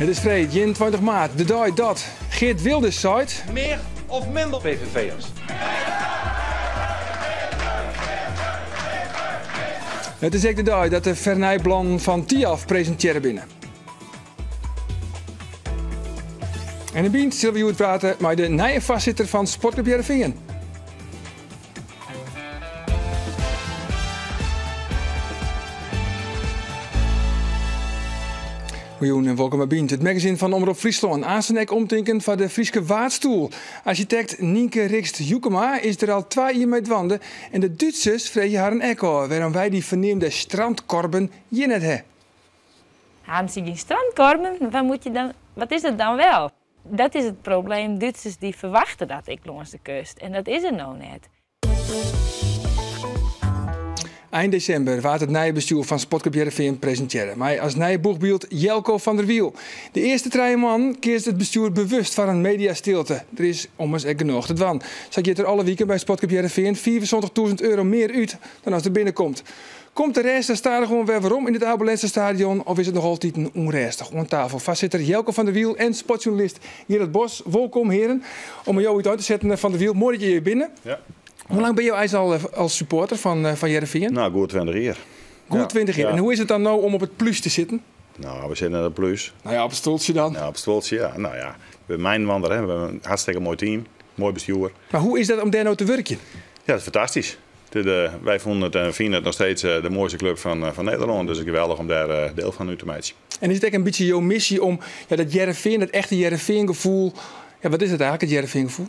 It is freed 21 maart, de dei dat Geert Wilders seit. Mear of minder PVV'ers? It is ek de dei dat de fernijplannen fan Thialf presintearre binne. En yn Bynt sille we hjoed prate mei de nije foarsitter fan Sportklup Hearrenfean. Goejûn en wolkom by Bynt, it magazine fan Omrop Fryslân. Aansten ek omtinken foar de Fryske Waadstoel. Arsjitekt Nynke Rixt Jukema is der al twa jier mei dwaande en de Dútsers freegje harren ek ôf wêrom wy dy ferneamde strandkorben hjir net ha. Haben ze geen strandkorben? Wat moet je dan, wat is het dan wel? Dat is het probleem. Dútsers die verwachten dat ek lâns de kust en dat is der no net. Ein desimber waard it nije bestjoer fan Sportklup Hearrenfean presintearre, mei as nije boechbyld Jelko van der Wiel. De earste trije moannen keas it bestjoer bewust foar in mediastilte. Der is ommers ek genôch te dwaan. Sa giet der alle wiken by Sportklup Hearrenfean 75.000 euro mear út dan as der binnenkomt. Komt de rêst stadichoan wer werom yn it Abe Lenstra Stadion of is it noch altiten ûnrêstich? Oan tafel foarsitter Jelko van der Wiel en sportsjoernalist Gerard Bos. Wolkom hearen. Om mei jo útein te setten, Van der Wiel, moai dat je hjir binne. Ja. Hoe lang binne jo eins al as supporter fan fan Hearrenfean? Nou, goed 20 jier. Goed 20 jier. En hoe is it dan no om op it plús te sitten? Nou, we sitte net op it plús. Nou ja, op it stuoltsje dan. Ja, op it stuoltsje, ja. Nou ja, we mijnwander, hè. We hawwe in hartstikke moai team, moai bestjoer. Mar hoe is dat om dêr no te wurkjen? Ja, dat is fantastysk. Wy fûnen it en fine it noch steeds de moaiste klup fan Nederlân. Dus it is geweldich om dêr diel fan út te meitsjen. En is it ek in bytsje jo missy om ja, dat Hearrenfean, dat echte Hearrenfean-gefoel, ja, wat is it eigentlik, it Hearrenfean-gefoel?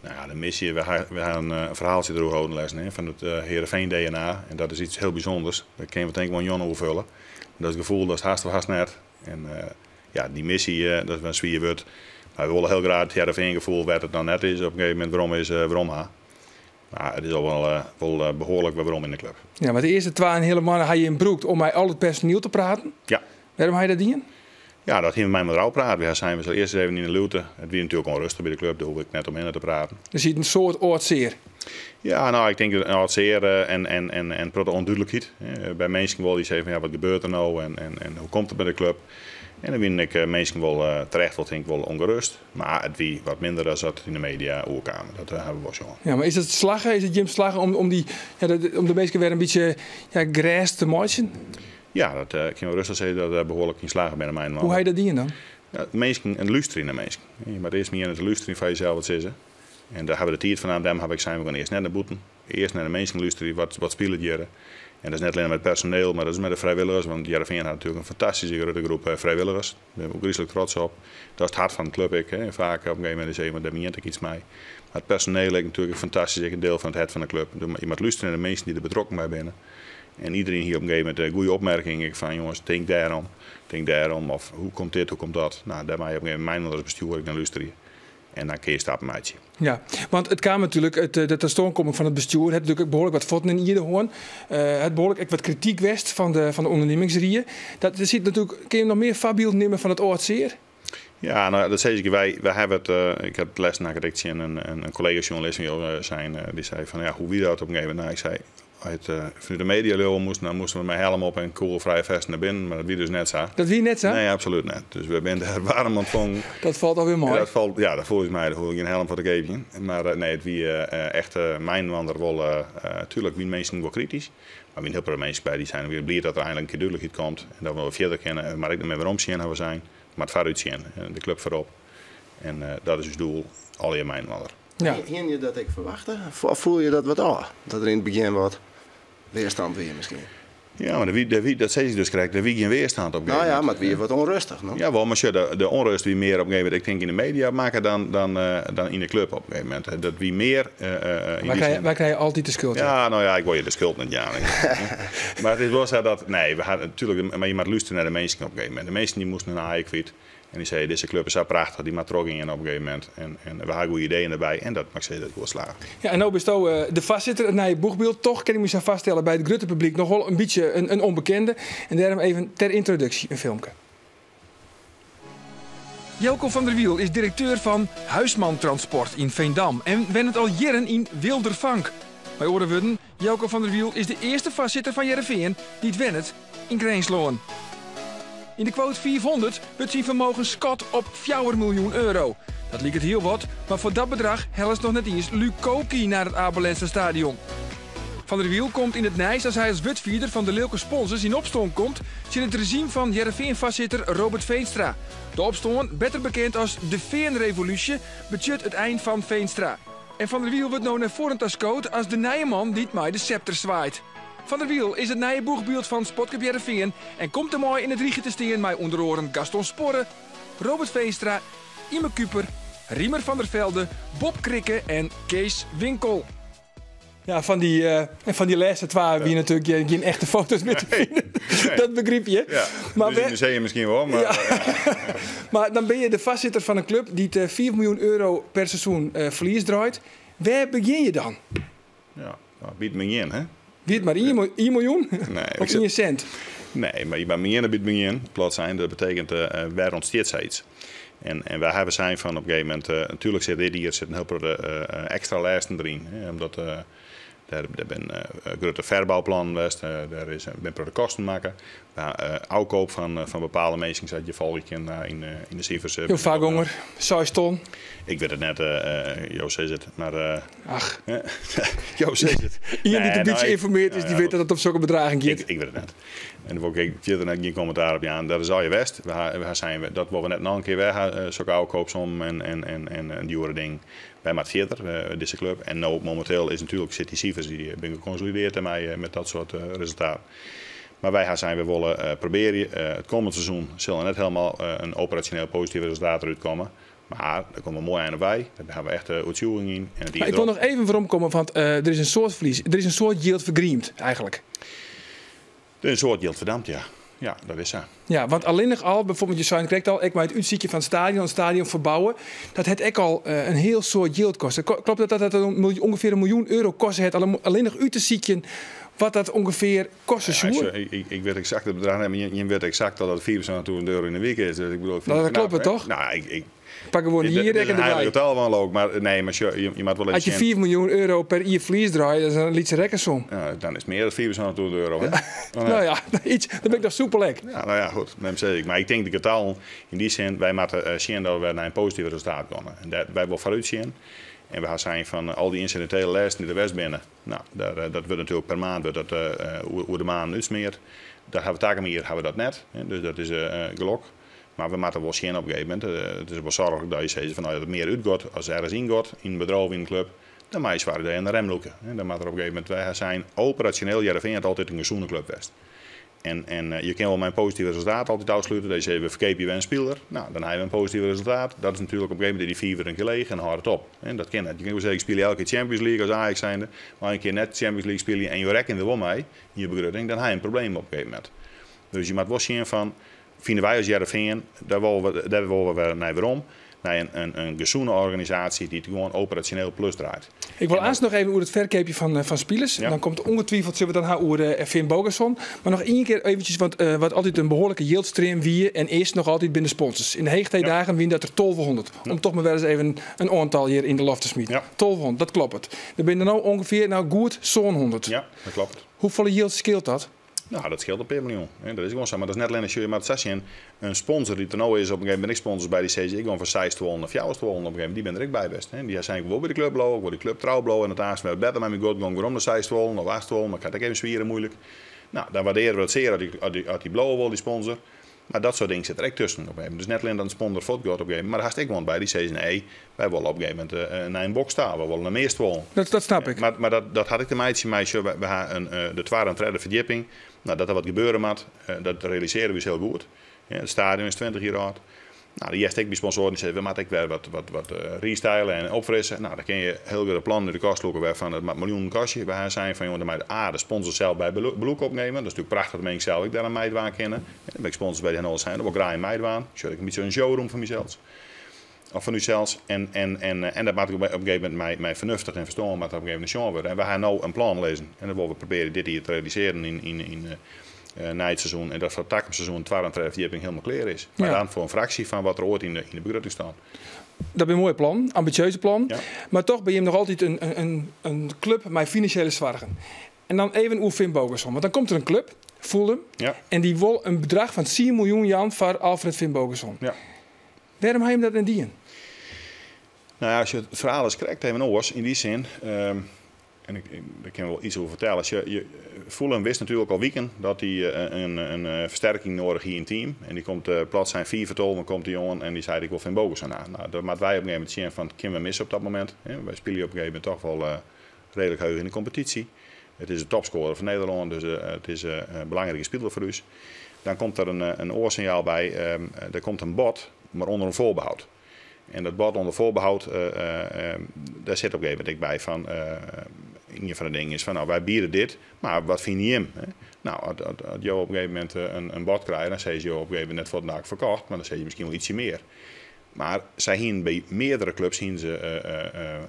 Nou ja, de missy, we ha, we ha in ferhaaltsje deroer holden lêsten, hè, fan it Hearrenfean-DNA. En dat is iets hiel bysûnders. Dêr kinne we tink ik wol in jûn oer fulle. Dat is it gefoel datst hast of hast net. En ja, dy missy, dat is wer in swier wurd. Mar we wolle hiel graach it Hearrenfean-gefoel, wêr't it noch net is, op in gegeven momint werom is, werom ha. Mar it is al wol, wol behoarlik wer werom yn de klup. Ja, mar de earste twa en in heale moanne ha je him brûkt om mei al it personiel te praten. Ja. Wêrom ha je dat dien? Ja, dat hiene we mei inoar ôfpraat. Wy ha sein, we sille earst ris even yn de luwte. It wie natuerlik ûnrêstich by de klup, dêr hoech ik net omhinne te praten. Der siet in soad âld sear. Ja, nou, ik tink in âld sear en, en, en, en in protte ûndúdlikheid. By minsken wol dy sizze fan ja, wat gebeurt der no en, en, en hoe komt it by de klup? En der wienen ek minsken wol terecht wol tink ik wol ûngerêst. Mar it wie wat minder as dat yn de media oerkaam. Dat hawwe we wol sjoen. Ja, mar is it slagge? Is it jim slagge om, om, dy, ja, om de minsken wer in bytsje ja, gerêst te meitsjen? Ja, dat ik kin wol rêstich sizze dat we behoarlik yn slagge binne mei inoar. Hoe ha je dat dien dan? Ja, minsken, en lústerje nei minsken. Je moatte earst begjinne te lústerjen foar je sels wat sizze. En dêr hawwe we de tiid foar naam. Dêrom haw ik sein, we gean earst net nei bûten. Earst nei de minsken lústerje, wat, wat spilet hjir. En dat is net allinne mei it personeel, mar dat is mei de frijwilligers. Want Hearrenfean hat natuerlik in fantastyske grutte groep frijwilligers. Dêr bin ik gryslik trots op. Dat is it hert fan de klup ek. Hè. Faak op in gegeven momint sizze je, dêr mient ik iets mei. Mar it personeel ek natuerlik fantastysk, ek in diel fan it hert fan de klup. Je moatte lústerje nei de minsken dy't der betrokken by binne. En iderien hie op in gegeven momint goede opmerkingen ek fan jonges, tink dêrom, tink dêrom of hoe komt dit, hoe komt dat. Nou, dêr moatte je op in gegeven momint mei as bestjoer ek nei lústerje. En dan kinne je stappen meitsje. Ja, want it kaam natuerlik, it, de tastânkomming fan it bestjoer hat natuerlik ek behoarlik wat fuotten yn de ierde hân. Uh, hat behoarlik ek wat krityk west fan de, fan de ûndernimmingsrie. Dat, der sit natuerlik, kinne je noch mear foarbylden nimme fan it âld sear? Ja, nou, dat sis ik. Wy, wy hawwe it, uh, ik ha it lêsten ha ik it ek tsjin in, in, in kollega-sjoernalist fan jo uh, sein. Uh, dy sei fan, ja, hoe wie dat op in gegeven momint? Nou, ik sei, As it fanút de media leauwe moasten, dan moasten we mei helm op en kûgelfrije festen nei binnen, mar dat wie dus net sa. Dat wie net sa? Nee, absolút net. Dus we binne dêr waarm ûntfongen. Dat falt alweer mei. Dat falt, ja, dat folgens my, dêr hoech ik gjin helm foar te keapjen. Mar nee, it wie echt mei-inoar wol, tuerlik wiene minsken wol kritysk, mar wiene hiel protte minsken by dy seinen, we binne bliid dat der einlik in kear dúdlikheid komt en dat we wol fierder kinne. Mar ek net mear werom sjen, hawwe we sein, mar foarút sjen, de klup foarop. En dat is ús doel, allegear mei-inoar. Ja. Hiene je dat ek ferwachte? Of foel je dat wat ôf? Dat der yn it begjin wat weerstand wie miskien? Ja, mar der wie, dat sis ik dus krekt, der wie gjin weerstand op in Nou ja, mar it wie wat ûnrêstich, no? Ja, wol, mar sjoch, de ûnrêst wie mear op in gegeven momint, ik tink yn de media makke dan, dan, dan yn de klup op in gegeven momint. Dat wie mear. Yn dy sin. Wy krije altyd de skuld. Ja, no ja, ik wol je de skuld net jaan. Mar it is wol sa dat, nee, we ha natuerlik, mar je moatte lústerje nei de minsken op in gegeven momint. De minsken dy moasten hun aai kwyt. En dy sei, dizze klup is sa prachtich, dy moat trochgean op in gegeven momint. En, en we ha goede ideeën derby en dat moat ik sizze, dat goed slagge. Ja, en no bisto uh, de foarsitter, it nije boechbyld. Toch kin ik my sa foarstelle by it grutte publyk noch wol in bytsje in, in ûnbekende. En dêrom even ter yntroduksje in filmke. Jelko van der Wiel is direkteur fan Huisman Transport yn Veendam en wennet al jierren yn Wildervank. Mei oare wurden, Jelko van der Wiel is de earste foarsitter fan Hearrenfean dy't wennet yn Grinslân. Yn de Quote 500 wurdt syn fermogen skat op 4 miljoen euro. Dat liket hiel wat, mar foar dat bedrach hellest noch net iens Lukoki nei it Abe Lenstra Stadion. Van der Wiel komt yn it nijs as hy as wurdfierder fan de lilke sponsors yn opstân komt tsjin it rezjym fan Hearrenfean-foarsitter Robert Veenstra. De opstân, better bekend as de Feanrevolúsje, betsjut it ein fan Veenstra. En Van der Wiel wurdt no nei foaren ta skood as de nije man dy't mei de septer swaait. Van der Wiel is it nije boechbyld fan Sportklup Hearrenfean en komt dermei yn it rychje te stean mei ûnder oaren Gaston Sporre, Robert Veenstra, Yme Kuper, Riemer van der Velde, Bob Krikke en Kees Winkel. Ja, fan dy, en fan dy lêste twa wie natuerlik gjin, gjin echte foto's mear te finen. Dat begryp je. Ja, Maar dus in het museum miskien wol, mar... Ja. Mar dan binne je de foarsitter fan in klup dy't 5 miljoen euro per seizoen ferlies draait. Wêr begjin je dan? Ja, nou, by it begjin, hè? Wie it mar 1 miljoen? Nee, Of 1 sint? Nee, mar je moatte begjinne by it begjin. Plat sein, dat betekent wêr ûntstiet sayts. En wy hawwe sein fan op in gegeven momint, natuerlik sit dit jier sit in hiel protte ekstra lêsten deryn. Hè, omdat der binne grutte ferbouplannen west, der is, binne protte kosten makke. Ôfkoop fan bepaalde minsken, sa't je folgje kin yn de sifers. Jo foargonger, 6 ton. Ik wit it net, jo sizze it, mar... Ach. Jo sizze it. Ien dy't in bytsje ynformeard is, dy wit dat it om sokke bedragen giet. Ik wit it net. En dêr wol ik fierder net gjin kommentaar op jaan. Dat is allegear west. We ha sein, dat wolle we net noch in kear wer ha, sokke ôfkoopsommen en djoere dingen. Wy moatte fierder, dizze klup. En no mominteel is natuerlik, sit dy sifers, dy binne gekonsolideerd dêrmei met dat soart resultaten. Mar wy ha sein, we wolle probearje, it kommend seizoen sil der net helemaal in operasjoneel posityf resultaat derút komme. Mar der komt in moai ein op wei, dêr hawwe we echt oertsjûging yn. En it Maar ik wol noch even weromkomme, want der is in soad ferlies, der is in soad jild fergriemd eigentlik. Der is in soad jild ferdampt, ja. Ja, dat is sa. Ja, want allinnich al, bijvoorbeeld, je seinen krekt al, ek mei it útsykjen fan it stadion, it stadion ferbouwe, dat hat ek al in hiel soad jild koste. Kloppet dat dat dat ûngefear in miljoen euro koste hat, allinnich út te sykjen wat dat ûngefear koste Ja, soe? Ik wit eksakt it bedrach net, mar jim witte eksakt dat dat 75.000 euro yn de wike is. Dus ik bedoel, ik fyn Nou, it dat knap, kloppet, hè? toch? Nou, ik, Pak gewoan de Dit is jierrekken in derby. heilig getal wel ook, maar nee, maar sjoch, je moat wol even As je sjen. 5 miljoen euro per jier ferlies draaie, dat is in lytse rekkensom. Ja, dan is it mear dan 75.000 euro, hè? Oh, nee. Nou ja, iets, dan bin ik noch soepel ek. Ja, nou ja, goed, dat sis ik. Mar ik tink de getallen, yn dy sin, wy moatte sjen dat we nei in posityf resultaat komme. En dêr, wy wol foarút sjen. En we ha sein fan al dy ynsidintele lêsten dy't der west binne, nou, daar, dat wurdt natuerlik per maand wurdt dat, oer de maanden útsmeard. Dat ha we takom jier ha we dat net, hè, dus dat is gelok. Mar we moatte wol sjen op in gegeven momint, it is wol soarchlik dat je sizze fan, as der mear útgiet as ergens yngiet yn in bedriuw of yn in klup, dan moatte je soargje dat je oan de rem lûke. Dan moat der op in gegeven momint, wy ha sein, operasjoneel Hearrenfean hat altyd in gesûne klup west. En je kinne wol mei in posityf resultaat altyd ôfslute, dat je sizze, we ferkeapje wer in spiler. Nou, dan ha je in posityf resultaat. Dat is natuerlik op in gegeven momint die fiver in kear leech en hâldt it op. En dat kin net. Je kinne wol sizze, ik spylje elke kear Champions League as Ajax zijnde, mar in kear net Champions League spylje en je rekkenje der wol mei yn je begrutting, dan ha je in probleem op in gegeven momint. Dus je moatte wol sjen fan, fine wy as Hearrenfean, dêr wolle we wer nei werom, nei in gesûne organisaasje dy't gewoan operasjoneel plus draait. Ik wol aanst noch even oer it ferkeapjen fan spilers. Ja. Dan komt ongetwijfeld, sille we it dan ha oer Finnbogason. Mar noch ien kear eventjes, want wat altyd in behoarlike jildstream wie en is noch altyd binne de sponsors. Yn de heechtijdagen wiene dat der 1200. Om toch mar wer ris even in oantal hjir yn de loft te smiten. 1200, dat kloppet. Der binne der no ûngefear nou goed 700. Ja, dat kloppet. Hoefolle jild skeelt dat? Nou, dat skeelt in pear miljoen. Hè, dat is gewoan sa. Mar dat is net allinnich, sjoch, je moatte sa sjen, in sponsor dy't der no is, op in gegeven moment ek sponsors by dy sizze, ik gean fan 6 stuollen nei 4 stuollen op in gegeven moment, dy binne der ek by west. Hè. Dy seine, ik wol by de klup bliuwe, ik wol dy klup trou bliuwe en it aanst wer better mei myn guod gong werom nei 6 stuollen of 8 stuollen, mar ik ha it ek even swier en moeilik. Nou, dan waardearje we dat sear as dy bliuwe wol, dy sponsor. Mar dat soart dingen sit der ek tusken op een gegeven moment. Dus net allinnich dat in sponsor fuortgiet op een gegeven moment, mar hast ek gewoan by dy sizze, nee, wy wolle op een gegeven momint nei in boks ta, we wolle nei mear stuollen. Dat snap ik. Mar dat hat ek te meitsjen mei, sjoch, we ha de twadde en tredde ferdjipping. Nou, dat der wat gebeure moat, dat realisearje we ús hiel goed. Ja, it stadion is 20 jier âld. Nou, dy hearst ek by sponsoaren dy sizze, we moatte ek wer wat restylen en opfrisse. Nou, dan kinne je hiel grutte plannen út de kast lûke wêrfan it moat miljoenen kostje. Wy ha sein fan, jonge, dan mei de A, de sponsor sels by belûk opnimme. Dat is natuerlik prachtich dat minsken sels ek dêr aan meidwaan kinne. Ja, dan bin ik sponsors by dy han alles sein, dat wol ik graach meidwaan. Sjoch ik in bytsje in showroom fan mysels. Of fan ússels. En dat moat op in gegeven momint mei fernuftich en ferstân moat dat op in gegeven momint sjoen wurde. En we ha no in plan lizzen. En dat wolle we probearje dit jier te realisearjen yn nei it seizoen. En dat foar it takomstseizoen twadde en tredde ferdjipping hielendal klear is. Mar dan foar in fraksje fan wat der oait yn de begrutting staat. Dat binne moaie plannen, ambitieuze plannen. Mar toch binne jim noch altyd in klup mei finansjele soargen. En dan even oer Finnbogason. Want dan komt der in klup. Fulham. Ja. En dy wol in bedrach fan 10 miljoen jaan foar Alfred Finnbogason. Ja. Wêrom ha jim dat net dien? Nou ja, it ferhaal is krekt even oars yn dy sin. En ik, dêr kin wol iets oer fertelle. Fulham wist natuerlik al wiken dat hy in fersterking nedich hie yn it team. En dy komt plat sein 11:55 komt hy oan en dy seit: ik wol Finnbogason ha. Nou, dêr moatte wy op in gegeven momint sjen fan, kinne we misse op dat momint? Wy spylje op in gegeven momint toch wol reedlik heech yn de kompetysje. It is de topscorer fan Nederlân, dus it is in belangrike spiler foar ús. Dan komt der in oar sinjaal by. Der komt in bod, mar ûnder in foarbehâld. En dat bod ûnder foarbehâld, dêr sit op in gegeven momint ek by fan, ien fan de dingen is fan, nou, wy biede dit, mar wat fine jim? Nou, as jo op in gegeven momint in bod krije, dan sizze jo op in gegeven momint net fuortendalik ferkocht, mar dan sizze je miskien wol ytsje mear. Mar sy hienen by meardere klups hienen se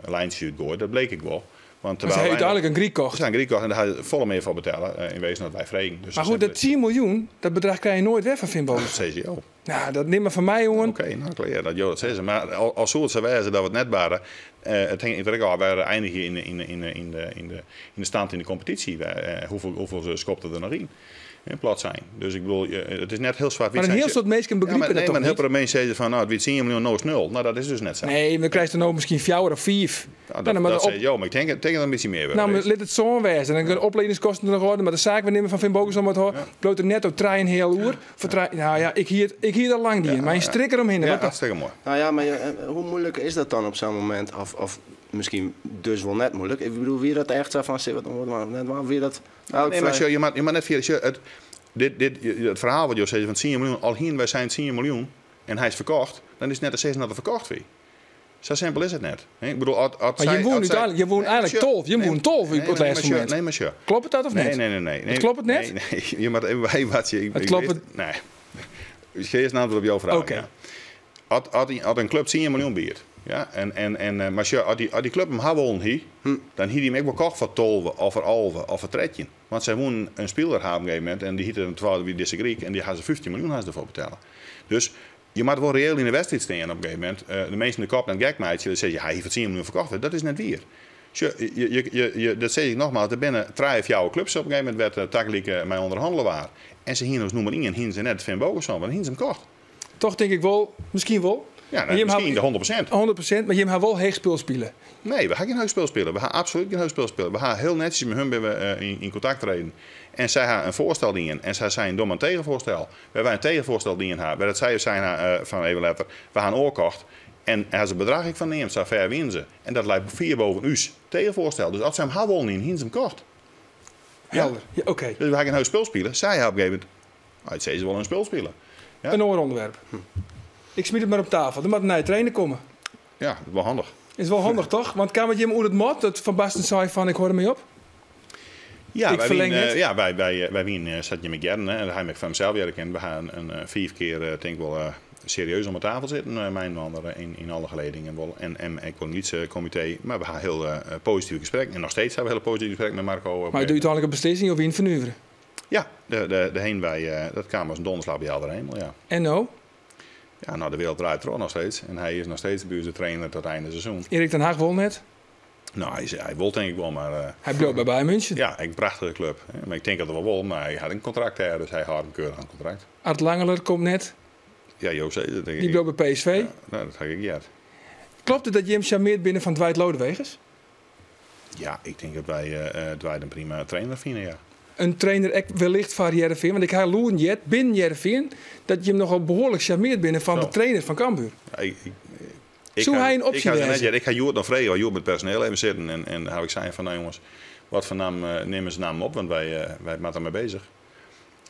lijntsjes útgoaid, dat bleek ek wol. Want Maar se ha úteinlik in Gryk kocht. Se ha in Gryk kocht en dêr ha se folle mear foar betelle yn wezen as wy fregen. Dus Mar goed, dat 10 miljoen, dat bedrach krije je noait wer fan Finnbogason. Dat sizze jo. Nou, dat nim mar fan my oan. Oké, nou klear dat jo dat sizze. Mar al soe it sa wêze dat we it net barre, it hinget der ek ôf wêr we einigje yn de stand yn de kompetysje. Hoefolle skopte der noch yn? Plat sein. Dus ik bedoel, it is net hiel swart-wyt. Mar in hiel soad minsken begripe ja, dat nee, toch mar in hiel net? protte minsken sizze fan, nou, it wie 10 miljoen, no is it nul. Nou, dat is dus net sa. Nee, mar dan krijst der no miskien fjouwer of fiif. Nou, Nou, dat dan moat dat op sizze jo, mar ik tink dat it in bytsje mear wurde Nou, is. lit it sân wêze. Dan de opliedingskosten der noch ôf, mar de saakwaarnimmer fan Finnbogason moat hâlde. Bliuwt der netto trijenheal oer. Foar trije, nou ja, ik hie it al lang dien. Mei in strik deromhinne. Ja, Wat dan? hartstikke moai. Nou ja, mar hoe moeilik is dat dan op sa'n momint? Of miskien dus wol net moeilik. Ik bedoel, wie dat echt sa fan, sille we it mar net dwaan? Wie dat Nee, mar sjoch, je moat net fierder. Sjoch, it ferhaal wat jo sizze fan 10 miljoen, al hienen wy sein 10 miljoen en hy is ferkocht, dan is it net te sizzen dat er ferkocht wie. Sa simpel is it net. Ik bedoel, as Mar sy, jim woenen as sy, úteinlik, jim woenen nee, eigenlik 12. Jim nee, woenen 12 nee, op it maar lêste sjoch, momint. Nee, mar sjoch. Kloppet dat of Nee, net? nee, nee, nee. It kloppet net? Nee, nee. Je moat even bywachtsje. It Ik kloppet. wist, nee. Ik geef eerst een antwoord op jouw vraag. Oké. Ja. As in klup 10 miljoen biedt, ja, en, mar sjoch, as dy klup him ha wollen hie, dan hie dy him ek wol kocht foar 12 of foar 11 of foar 13. Want sy woenen in spiler ha op in gegeven momint en dy hiet in twadde wie dizze Gryk en dy ha se 15 miljoen ha se derfoar betelle. Dus je moatte wol reëel yn de wedstriid stean op in gegeven momint. De minsken de kop net gek meitsje, dan sizze je, hy hie foar 10 miljoen ferkocht. Dat is net wier. Sjoch, dat sis ik nogmaals, der binne trije, fjouwer klups op in gegeven momint wêr't tagelyk mei ûnderhannele waard. En se hienen as nûmer ien hienen se net Finnbogason, want dan hienen se him kocht. Toch tink ik wol, miskien wol. Ja, nou, Jim ha miskien de 100%. 100%, mar jim ha wol heech spul spile. Nee, we ha gjin heech spul spile. We ha absolút gjin heech spul spile. We ha hiel netsjes mei hun binne we yn kontakt treden. En sy ha in foarstel dien. En sy seinen, doch mar in tegenfoarstel. Wêr wy in tegenfoarstel dien ha, wêr dat sy sein ha fan even letter, we ha in oar kocht. En ha se it bedrach ek fan neamd, sa fer wienen se. En dat leit fier boven ús tegenfoarstel. Dus as sy him ha wollen hienen, hienen se him kocht. Ja. Helder. Ja, oké. Dus we ha gjin heech spul spile. Sy ha op in gegeven momint, nou, it sizze wol in spul spile. Ja. In oar ûnderwerp. Ik smyt it mar op tafel. Der moat in nije trainer komme. Ja, dat is wol handich. Is wol handich, toch? Want kaam it jim oer it mot dat Van Basten sei fan ik hâld dermei op? Ja, Ik wy ferleng wienen, net. ja, wy wienen, sa't jim ek hearden, hè, en dat ha ik fan himsels hearre kinnen. We ha in 5 kear, tink ik wol, serieus om 'e tafel sitten, mei inoar yn alle geledingen wol. En ek wol in lytse komitee. Mar we ha hiel positive gesprekken. En noch steeds ha we hiele positive gesprekken mei Marco. Mar de úteinlike beslissing, of wie in fernuvere? Ja, de heen wij, dat kwam als een donderslag bij helder hemel, ja. En no? Ja, nou, de wereld draait troch noch steeds. En hy is noch steeds by ús de trainer tot einde seizoen. Erik ten Hag wol net? Nou, hy wol tink ik wol, mar Hy bliuwt by Bayern München. Ja, in prachtige klup. Hè. Mar ik tink dat er wol wol, mar hy hat in kontrakt dêr, dus hy hâldt him keurich oan it kontrakt. Art Langeler komt net? Ja, jo sizze dat, tink Dy ik. bliuwt by PSV? Ja, nou, dat ha ik heard. Klopt it dat jim sjarmeard binne fan Dwight Lodeweges? Ja, ik tink dat wy Dwight in prima trainer fine, ja. In trainer ek wellicht foar Hearrenfean, want ik ha lûden heard binnen Hearrenfean dat jim nochal behoarlik sjarmeard binne fan de trainer fan Cambuur. Ja, ik Soe ha hy in opsje ik ha se net wêze? heard. Ik ha hjoed noch frege, want hjoed met personeel even sitten en ha ik sein fan, nou jonges, wat foar naam, nimme se naam op, want wy moatte dermei bezich.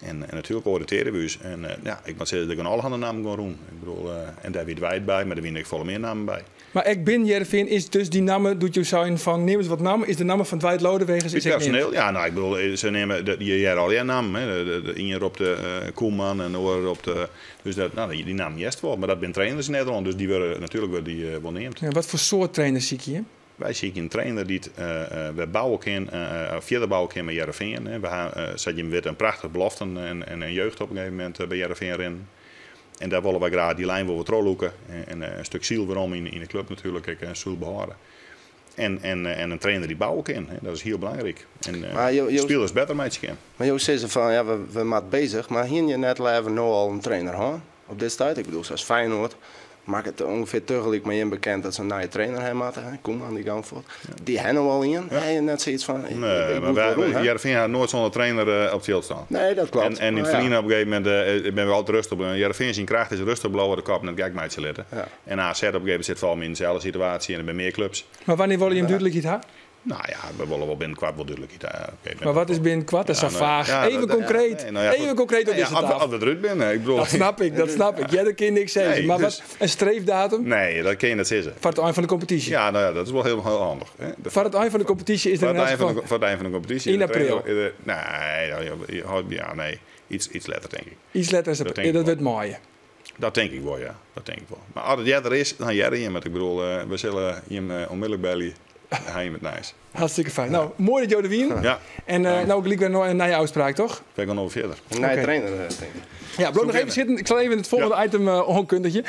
En natuerlik oriïntearje we ús. En ja, ik moat sizze dat ik oan allerhande nammen gewoan rûn. Ik bedoel, en dêr wie Dwight by, mar der wiene ek folle mear nammen by. Mar ek binnen Hearrenfean is dus dy namme, doe't jo seinen fan neam ris wat nammen, is de namme fan Dwight Lodeweges is ek neamd. Personeel, ja, nou, ik bedoel, se neame, de, je hearre allegear nammen, hè. De ien ropt de Koeman en de oar ropt de, dus dat, nou, dy nammen hearst wol. Mar dat binne trainers yn Nederlân, dus dy wurde, natuerlik wurde dy wol neamd. Ja, wat foar soart trainer sykje je? Wy sykje in trainer dy't wer bouwe kin, of fierder bouwe kin mei Hearrenfean. Hè. We ha, sa't jim witte, in prachtich beloften en jeugd op in gegeven momint by Hearrenfean rinnen. En dêr wolle wy graach dy lijn wol wat trochlûke en in stik siel werom yn de klup natuerlik ek, en siel behâlde. En, en, en in trainer dy't bouwe kin. Dat is hiel belangryk. En maar jo, jo, spilers better meitsje kin. Mar jo sizze fan ja, we moatte beuzich, mar hiene je net leaver no al in trainer hân op dit stuit? Ik bedoel, sa as Feyenoord makket ûngefear tegelyk mei jim bekend dat se in nije trainer ha moatte. Koeman dy gong fuort. Dy ha no al ien. Ja. Ha je net sayts fan. Nee, mar wy, Hearrenfean hat noait sûnder trainer op it fjild stien. Nee, dat kloppet. En yn it ferline op in gegeven momint binne we altyd rêstich bleaun. Hearrenfean syn kracht is rêstich bliuwe, de kop net gek meitsje litte. Ja. En AZ op in gegeven momint sit folgens my yn deselde situaasje en der binne mear klups. Mar wannear wolle jim dúdlikheid ha? No ja, we wolle wol binnenkoart wol dúdlikheid ha. Mar wat is binnenkoart? Dat is sa faach. Even konkreet. Even konkreet op dizze tafel. As we derút binne. Ik bedoel... Dat snap ik, dat snap ik. Earder kin niks sizze. Mar wat, in streefdatum? Nee, dat kin je net sizze. Foar it ein fan de kompetysje? Ja, no ja, dat is wol hiel handich. Foar it ein fan de kompetysje is der in Foar it ein fan de kompetysje. Yn april? Nee, ja, nee. Iets letter tink ik. Iets letter as april. Dat wurdt maaie. Dat tink ik wol, ja. Dat tink ik wol. Mar as it earder is, dan hearre jim it. Ik bedoel, we sille jim onmiddellik belje. Dan ha jim it nijs. Hartstikke fijn. No, moai dat jo der wienen. Ja. En no gelyk wer in nije ôfspraak, toch? Wy gean no fierder. In nije trainer, tink ik. Ja, bliuw noch even sitten. Ik sil even it folgjende item oankundigje.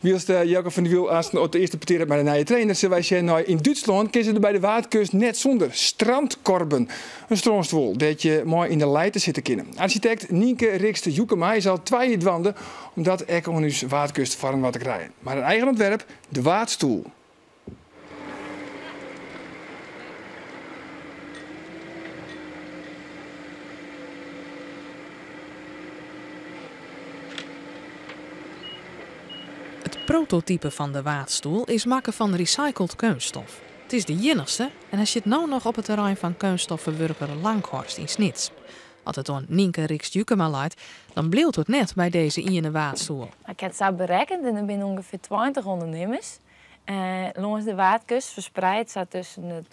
Wylst Jelko van der Wiel aansten it earste petear hat mei de nije trainer, sille wy sjen nei yn Dútslân kinne se der by de Waadkust net sûnder strandkorben. In strânstoel dêr't je mei yn de lijte sitte kinne. Arsjitekt Nynke Rixt Jukema is al twa jier dwaande om dat ek oan ús Waadkust foarinoar te krijen. Mei har eigen ûntwerp, de Waadstoel. It prototype fan de Waadstoel is makke fan recycled keunststof. It is de iennichste en hy sit no noch op it terrein fan keunststofferwurker Lankhorst yn Snits. As it oan Nynke Rixt Jukema leit, dan bliuwt it net by dizze iene Waadstoel. Ik ha it sa berekkend en der binne ûngefear 20 ûndernimmers lâns de Waadkust ferspreid sa tusken de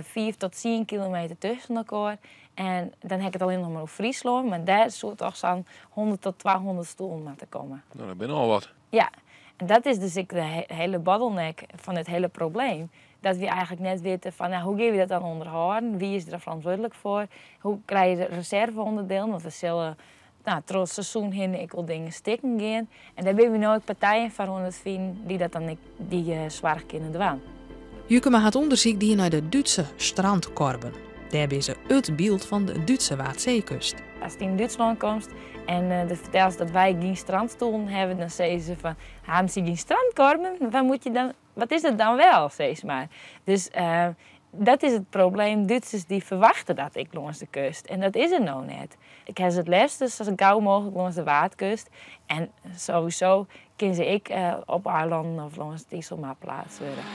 5 tot 10 kilometer tusken elkoar. En dan ha ik it allinnich noch mar oer Fryslân, mar dêr soe toch sa'n 100 tot 200 stoelen moatte komme. No, dat binne al wat. Ja, en dat is dus ek de hiele bottleneck fan it hiele probleem. Dat wy eigenlik net witte fan, no, hoe gean wy dat dan ûnderhâlden? Wie is der ferantwurdlik foar? Hoe krije je de reserve-ûnderdielen? Want we sille no, troch it seizoen hinne ek wol dingen stikken gean. En dêr binne wy no ek partijen foar oan it finen dy't dat dan ek dy soarch kinne dwaan. Jukema hat ûndersyk dien nei de Dútse strandkorben. Dêr binne se it byld fan de Dútse Waadseekust. Ast yn Dútslân komst en do fertelst dat wy gjin strandstoelen hawwe, dan sizze se fan, haben Sie gjin strandkorben? Wat moet je dan, wat is dat dan wel, sis mar. Dus dat is it probleem, Dútsers dy ferwachte dat ek lâns de kust en dat is der no net. Ik ha se it leafste sa gau mooglik lâns de Waadkust en sowieso kinne se ek op eilannen of lâns it Iselmar pleatst wurde.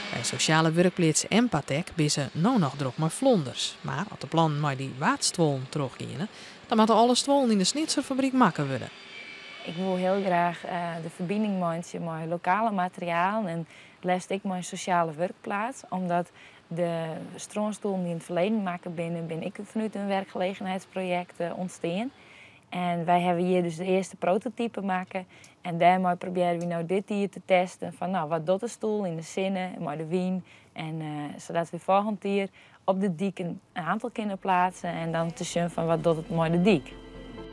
By sosjale wurkpleats Empatec binne se no noch drok mei flonders. Mar as de plannen mei dy Waadstuollen trochgeane, dan moatte alle stuollen yn de Snitser fabryk makke wurde. Ik wol hiel graach de ferbining meitsje mei lokale materialen en it leafst ek mei in sosjale wurkplaats, omdat de strânstuollen dy't yn it ferleden makke binne, binne ek fanút in werkgelegenheidsprojekt ûntstean. En wy hawwe hjir dus de earste prototype makke en dêrmei probearje wy no dit jier te testen fan no, wat docht de stoel yn de sinne en mei de wyn en sadat wy folgjend jier op de dyk in oantal kinne pleatse en dan te sjen fan wat docht it mei de dyk.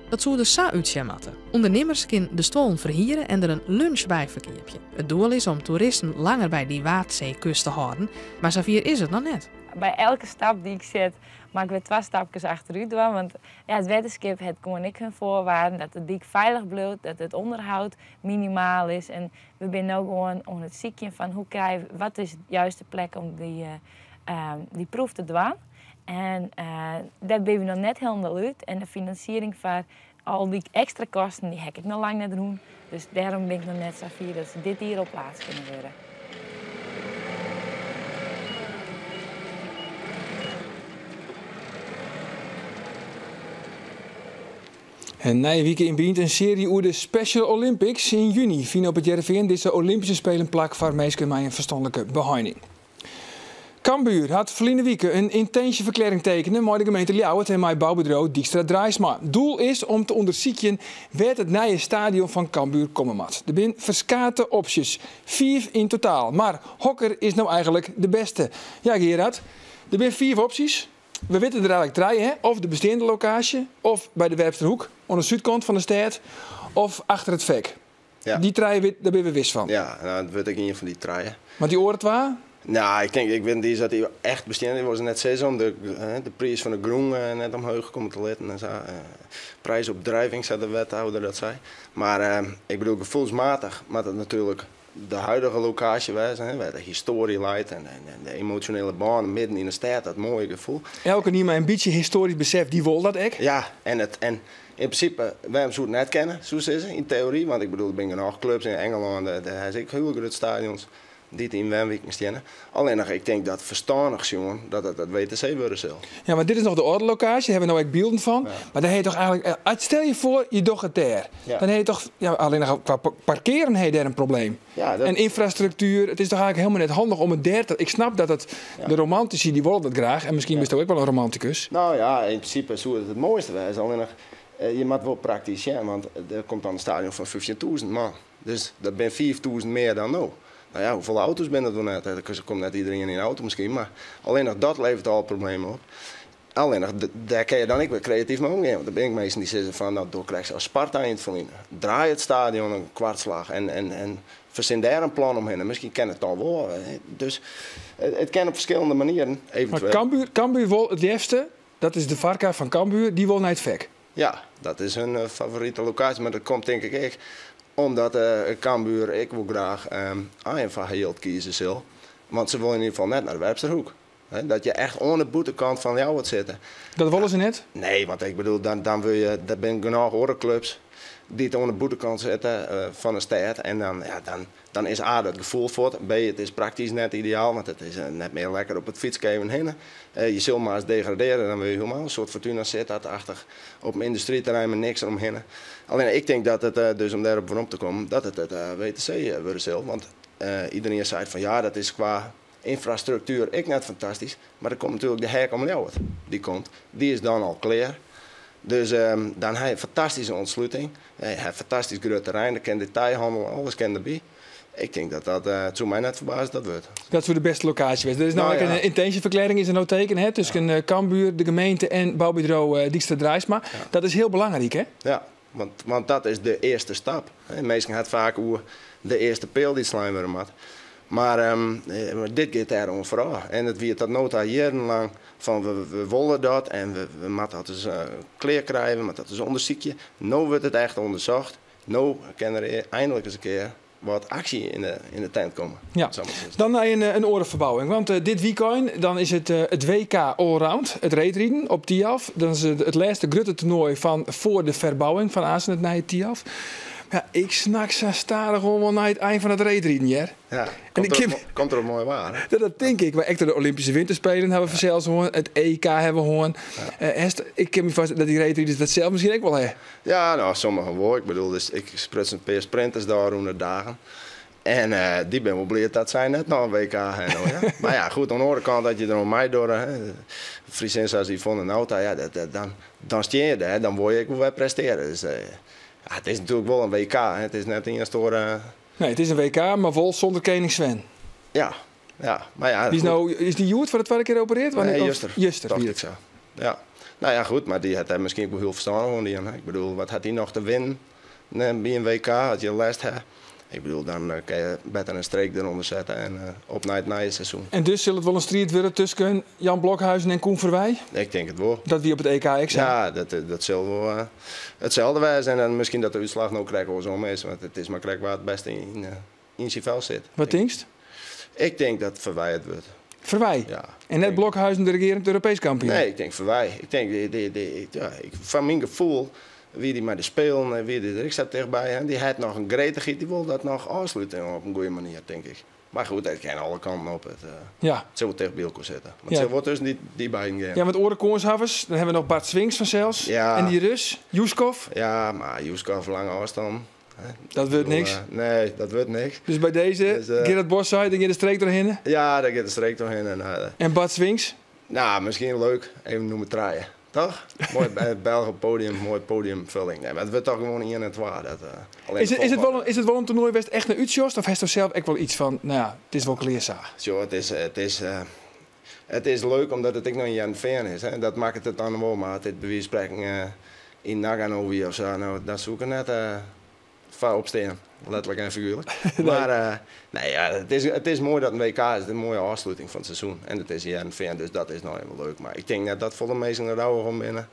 Dat soe der sa útsjen moatte. Undernimmers kinne de stuollen ferhiere en der in lunch by ferkeapje. It doel is om toeristen langer by dy Waadseekust te hâlden, mar safier is it noch net. By elke stap dy't ik set, moat ik wer twa stapkes achterút dwaan, want ja, it wetterskip hat gewoan ek hun foarwaarden dat de dyk feilich bliuwt, dat it ûnderhâld minimaal is en we binne no gewoan oan it sykjen fan hoe krije we, wat is de juiste plek om dy proef te dwaan. En dêr binne we noch net hielendal út en de finansiering foar al dy ekstra kosten dy ha ik ek noch lang net rûn. Dus dêrom bin ik noch net sa fier dat se dit jier al pleatst kinne wurde. En nije wike yn Bynt in searje oer de Special Olympics. Yn juny fine op It Hearrenfean dizze Olympyske Spelen plak foar minsken mei in ferstanlike beheining. Cambuur hat ferline wike in yntinsjeferklearring tekene mei de gemeente Ljouwert en mei boubedriuw Dijkstra Draisma. Doel is om te ûndersykjen wêr't it nije stadion fan Cambuur komme moat. Der binne ferskate opsjes, fiif yn totaal. Mar hokker is no eigenlik de bêste? Ja Gerard, der binne fiif opsjes. We witte der eigenlik trije, hè? Of de besteande lokaasje, of by de Werpsterhoek oan de súdkant fan de stêd, of achter it fek. Ja. Dy trije, dêr binne we wis fan. Ja, no, it wurdt ek ien fan dy trije. Want dy oare twa? Nou, ik tink, ik wit net iens dat dy echt bestean. Dy wolle se net sizze om de priis fan de grûn net omheech komme te litten en sa. Prijsopdrijving, sa de wethouder dat sei. Mar ik bedoel, gefoelsmatich moat it natuerlik de huidige lokaasje wêze, hè, wêr't de histoarje leit en de emosjonele bân midden yn de stêd, dat moaie gefoel. Elkenien mei in bytsje histoarysk besef, dy wol dat ek. Ja, en it, en yn prinsipe, wêrom soe it net kinne, soe sizze, yn teory. Want ik bedoel, der binne genôch klups yn Engelân, dêr ha se ek hiel grutte stadions dy't yn wenwiken steane. Allinnich, ik tink dat ferstannich sjoen dat it it WTC wurde sil. Ja, mar dit is noch de âlde lokaasje, dêr hawwe we no ek bylden fan. Mar dêr ha je toch eigenlik, stel je foar, je dogge it dêr. Dan ha je toch, ja, allinnich al kwa parkearen ha je dêr in probleem. Ja, dat En ynfrastruktuer, it is toch eigenlik hielendal net handich om it dêr te. Ik snap dat it, de romantisy dy wolle dat graach en miskien bisto ek wol in romantikus. No ja, yn prinsipe soe it it moaiste wêze, allinnich je moatte wol praktysk sjen, want der komt dan in stadion fan 15.000 man. Dus dat binne 5.000 mear dan no. No ja, hoefolle auto's binne der net? Der komt net iderien yn in auto miskien, mar allinnich dat leveret al problemen op. Allinnich, dêr kinne je dan ek wer kreatyf mei omgean. Want der binne ek minsken dy sizze fan, no, doch krekt sa as Sparta yn it ferline. Draai it stadion in kwartslach en fersin dêr in plan omhinne. Miskien kin it dan wol. Dus it kin op ferskillende manieren, eventueel. Mar Cambuur wol it leafste, dat is de foarkar fan Cambuur, dy wol nei it Fek. Ja, dat is hun favorite lokaasje, mar dat komt tink ik ek omdat Cambuur ek wol graach Arjen foar har jild kieze sil. Want se wolle yn ieder gefal net nei de Werpsterhoek. Dat je echt oan de bûtenkant fan Ljouwert sitte. Dat wolle se net? Nee, want ik bedoel, dan wurd je, der binne genôch oare klups dy't oan de bûtenkant sitte fan de stêd. En dan, ja, dan is A, dat gefoel fuort. B, it is praktysk net ideaal, want it is net mear lekker op it fytske even hinne. Je sille mar ris degradearje, dan wurde je hielendal in soart Fortuna Sittard-achtich op in yndustryterrein mei niks deromhinne. Allinne ik tink dat it, dus om dêrop werom te kommen, dat it it WTC wurde sil. Want iderien seit fan ja, dat is kwa ynfrastruktuer ek net fantastysk, mar der komt natuerlik de Heak om Ljouwert. Dy komt, dy is dan al klear. Dus dan ha je in fantastyske ûntsluting, je ha in fantastysk grut terrein, der kin detailhannel, alles kin derby. Ik tink dat dat, it soe my net ferbaze dat wurdt. Dat soe de bêste lokaasje wêze. Der is no ek in yntinsjeferklearring is der no tekene, hè, tusken Cambuur, de gemeente en boubedriuw Dykstra Draisma. Dat is hiel belangryk, hè? Ja, want dat is de earste stap. Minsken ha it faak oer de earste peal dy't slein wurde moat. Mar dit giet dêr oan foarôf. En it wie tot no ta jierrenlang fan we wolle dat en we moatte dat ris klear krije, we moatte dat ris ûndersykje. No wurdt it echt ûndersocht. No kin der einlik ris in kear wat aksje yn de tent komme. Ja. Dan nei in oare ferbouwing. Want dit wykein dan is it WK Allround, it reedriden op Thialf. Dat is it lêste grutte toernoai fan foar de ferbouwing fan aanst it nije Thialf. Ja, ik snak sa stadichoan wol nei it ein fan it reedriden, hear. Ja, komt der moai waar. Hè? Dat tink ik. Mar ek de Olympyske Winterspelen hawwe we fansels hân, it EK hawwe we hân. Ja. Ik kin my foarstelle dat dy reedriders dat sels miskien ek wol ha. Ja, no, sommigen wol. Ik bedoel, dus ik spruts in pear sprinters de ôfrûne dagen. En dy binne wol bliid dat sy net noch in WK ha no, ja. Mar ja, goed, oan de oare kant, as je der oan meidogge, hè, Friezinne sa as Yvonne Nauta, ja, dat, dan, dan stean je dêr, dan wol je ek wol wer prestearje. Dus ja, it is natuerlik wol in WK, hè. It is net ien oare. Nee, it is in WK, mar wol sûnder kening Sven. Ja, ja, mar ja. Dy is no, is dy hjoed foar de twadde kear operearre? Nee, juster. Juster, Tocht ik sa. Ja. No ja, goed, mar dy hat dêr miskien ek wol hiel ferstannich oan dien. Ik bedoel, wat hat dy noch te winnen by in WK as je lêst ha? Ik bedoel, dan kin je better in streek derûnder sette en op nei it nije seizoen. En dus sil it wol in striid wurde tusken Jan Blokhuijsen en Koen Verweij? Ik tink it wol. Dat wie op it EK ek sa? Ja, dat sil wol itselde wêze. En dan miskien dat de útslach no krekt oarsom is, want it is mar krekt wa't it bêste yn syn fel sit. Wat tinkst? Ik tink dat Verweij it wurdt. Verweij? Ja. En net Blokhuijsen de regearend Europeesk kampioen? Nee, ik tink Verweij. Ik tink, ja, foar myn gefoel wie dy mei de Spelen en wie dy der ek sa tichtby. En dy hat noch in gretichheid, dy wol dat noch ôfslute op in goede manier, tink ik. Mar goed, it kin alle kanten op. It sil wol ticht by elkoar sitte. Mar it sil wol tusken dy beiden gean. Ja, want oare kânshawwers, dan hawwe we noch Bart Swings fansels. En dy Rus, Juskov. Ja, mar Juskov, lange ôfstân. Dat wurdt niks? Nee, dat wurdt niks. Dus by dizze, Gerard Bos sei, dêr giet de streek trochhinne? Ja, dêr giet de streek trochhinne. En Bart Swings? Nou, miskien leuk, even nûmer trije. Toch? Moai Belch op podium, moai podiumfulling. Nee, mar it wurdt toch gewoan ien en twa. Dat, uh, is, it wol, is it wol in toernoai wêr'tst echt nei útsjochst? Of hasto sels ek wol yts fan, no ja, it is wol klear sa? Sjoch, it is leuk omdat it ek noch yn Hearrenfean is. Hè. Dat makket it dan wol, mar as dit by wize fan sprekken yn Nagano wie of sa, no, dan soe ik der net. Foar opstean, letterlik en figuerlik. Mar eh, nee, ja, it is moai dat in WK is, it is in moaie ôfsluting fan it seizoen. En it is Hearrenfean, dus dat is no even leuk. Mar ik tink net dat folle minsken der rouwich om binne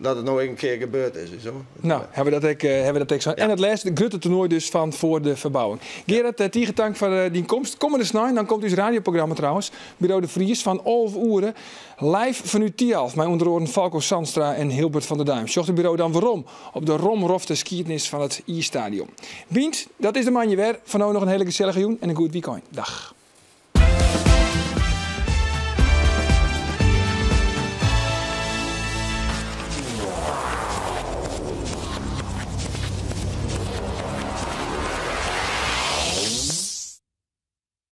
dat it no ek in kear gebeurd is. Zo. No, hawwe we dat ek, eh, hawwe we dat ek sa. En it lêste grutte toernoai dus fan foar de ferbouwing. Gerard, eh, tige tank foar eh, dyn komst. Kommende snein, dan komt ús radioprogramma trouwens. Buro de Vries fan 11 oere. Live fanút Thialf mei ûnder oaren Falko Zandstra en Hilbert van der Duim. Sjocht it buro dan werom op de romrofte skiednis fan it iisstadion. Bynt, dat is de moandei wer. Foar no noch in hiele gesellige jûn en in goed wykein. Dag.